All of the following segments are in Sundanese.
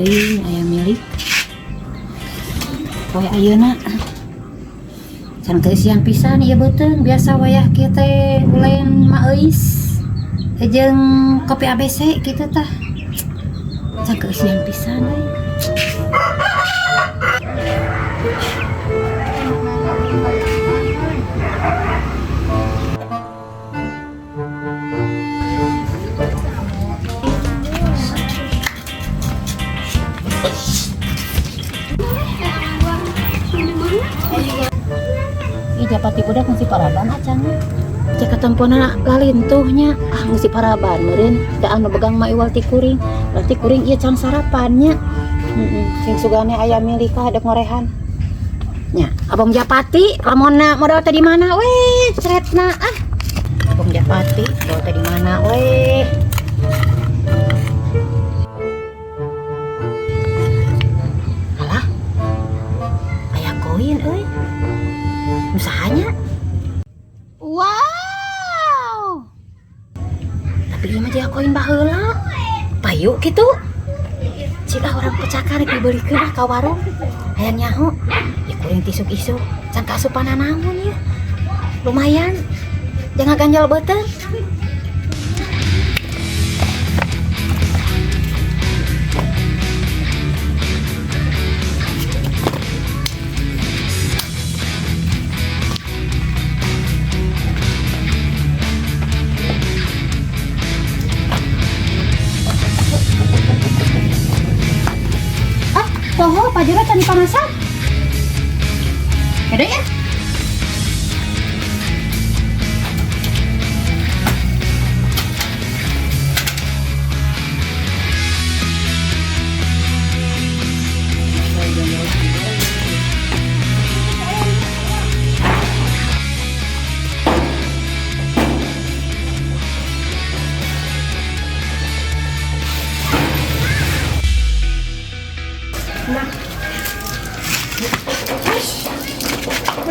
Teuing aya milik. Poe ayeuna. Can keisian pisan ieu beuteung, biasa wayah kieu teh ulen maeis jeung kopi ABC kitu tah. Can keisian pisan euy. Ih, japati budak ngisi paraban acan. Cek ketempona lalintuhnya, ah ngisi paraban meureun da anu begang mah iwal ti kuring. Berarti kuring ieu can sarapannya. Heeh, sing sugane aya milika dek ngorehan. Nya, Abang Japati lamunna modal teh di mana weh cretna ah. Abang Japati modal teh di mana weh. Alah. Aya koin euy. Usahanya. Wow. Tapi ieu mah jiga koin baheula. Payu kitu. Cik ah orang pecakar rek dibelikeun ah ka warung. Hayang nyaho. Ya kuring tisuk-isuk can kaasupan naon ieu. Lumayan. Jangan ganjal beuteung. Ah, poho pajero can dipamasak. Gede ya?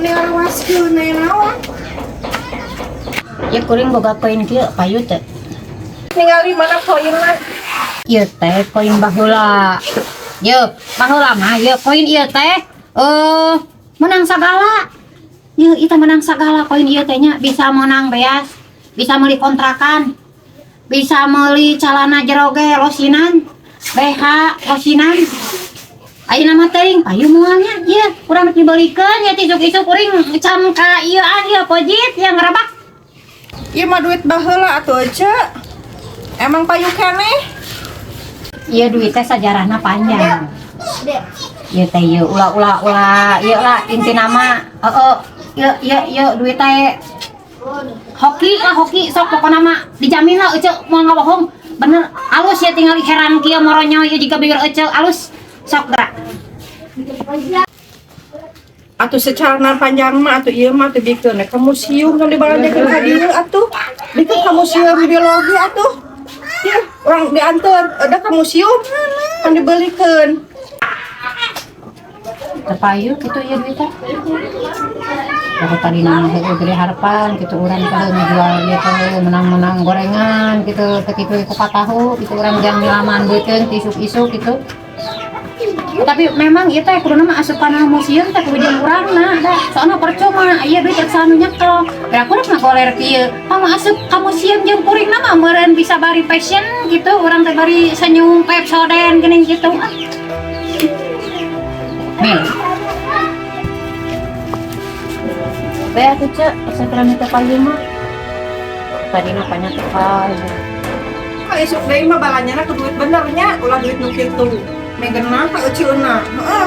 Mending arawaskeun aya naon? Ya kuring boga koin kieu payu teu. Ningali mana koinna? Ieu teh koin baheula. Yeuh, baheula mah ieu koin ieu teh menang sagala. Yeuh, ieu teh menang sagala koin ieu teh nya, bisa menang beas, bisa meuli kontrakan, bisa meuli calana jero ge losinan, BH losinan. Ayeuna mah teuing payu moal nya, ieu urang rek dibeulikeun ya isuk-isuk kuring can ka ieuan ieu pojit ieu ngerebak. Ieu mah duit baheula atuh Ece. Emang payu keneh? Ieu duit teh sajarahna panjang. Ieu teh ieu ulah ulah ulah ieu lah intina mah heeh ieu ieu ieu duit teh hoki lah hoki sok pokona mah dijamin lah Ece moal ngabohong bener alus ya tingali heran kieu moronyo ieu jiga bibir Ece alus sok gerak. Atuh secara panjang mah atuh ieu mah atuh bikeun ka museum kan dibalanjakeun ka dieu atuh. Bikeun ka museum biologi atuh. Ieu urang dianteur ada ka museum kan dibelikeun. Terpayu kitu ieu duit teh. Baru tadi nama heueuh gede harapan gitu urang teh ngejual ieu teh menang-menang gorengan gitu teh kitu kupat tahu gitu urang jang nyelaman beuteung ti isuk-isuk gitu. Tapi memang ieu teh kuduna mah asupan museum teh kudu jeung urangna da. Soalna percuma ieu duit rek anu nyekel. Da aku rek ngagoler kieu. Pang asup ka museum jeung kuringna mah meureun bisa bari fashion gitu urang teh bari senyum Pepsodent geuning gitu ah. Mil. Be atuh Cek, pesantren teh payu mah. Tadina banyak teh payu. Ka isuk deui mah balanyana ku duit bener nya, ulah duit nu kitu. Megenah ka euceuna. Heeh.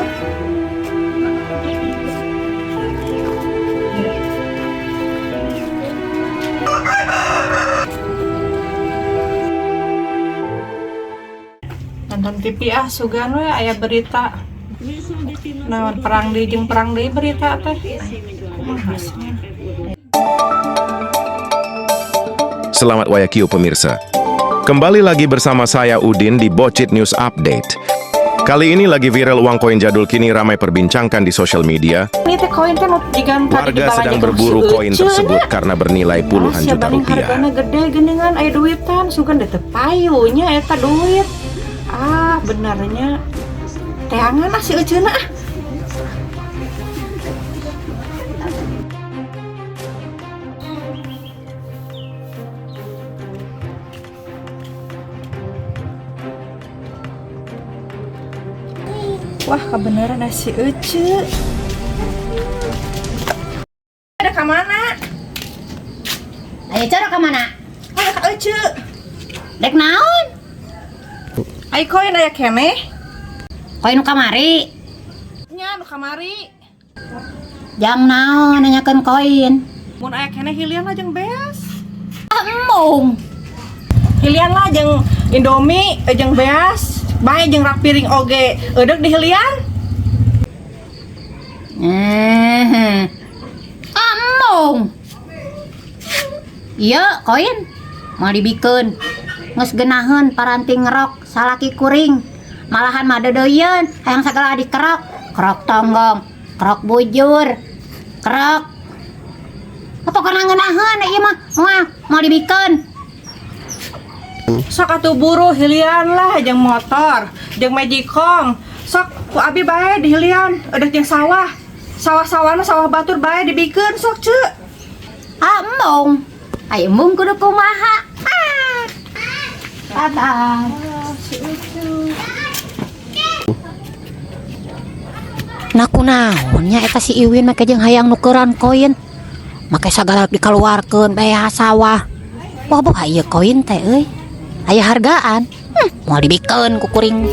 Nonton TV ah sugan we aya berita. Naon perang deui jeung perang deui berita teh. Kumaha sih? Selamat Wayakio pemirsa. Kembali lagi bersama saya Udin di Bocit News Update. Kali ini lagi viral uang koin jadul kini ramai perbincangkan di sosial media. Ini teh koin teh nu jigan tadi Warga sedang dibalanjakeun berburu si koin Ece tersebut nya. karena bernilai puluhan Sia juta banding rupiah. Hargana gede geuningan aya duitan sugan teh teu payu nya eta duit. Ah, benernya. Teangan ah si Eceuna ah. Wah, kebenaran si Ece. Ada ke mana? Ayo cara ka mana? Ada ka Ece. Dek naon? Ai koin aya keneh. Koin nu kamari. Nya nu kamari. Jang naon nanyakeun koin. Mun aya keneh hilian lah jeung beas. Ah, embung. Hilian lah jeung Indomie jeung beas. Bae jeung rak piring oge. Eudek di hilian. Eh. Ah, embung. Iya, koin. Mau dibikeun. Geus geunaheun paranti ngerok salaki kuring. Malahan mah deudeuieun hayang sagala dikerok. Kerok tonggong, kerok bujur, kerok. Apa kana ngeunaheun ieu mah? Moal, mau dibikeun. Sok atuh buru hilian lah jeung motor, jeung magicom. Sok ku abi bae di hilian, eudek jeung sawah. Sawah-sawahna sawah batur bae dibikeun sok ceuk. Ah, embung. Ai embung kudu kumaha? Ah. Bye-bye. Nah kunaon nya eta si Iwin make jeung hayang nukeran koin. Make sagala dikaluarkeun bea sawah. Wah, boh ieu koin teh euy. Aya hargaan. Moal dibikeun ku kuring.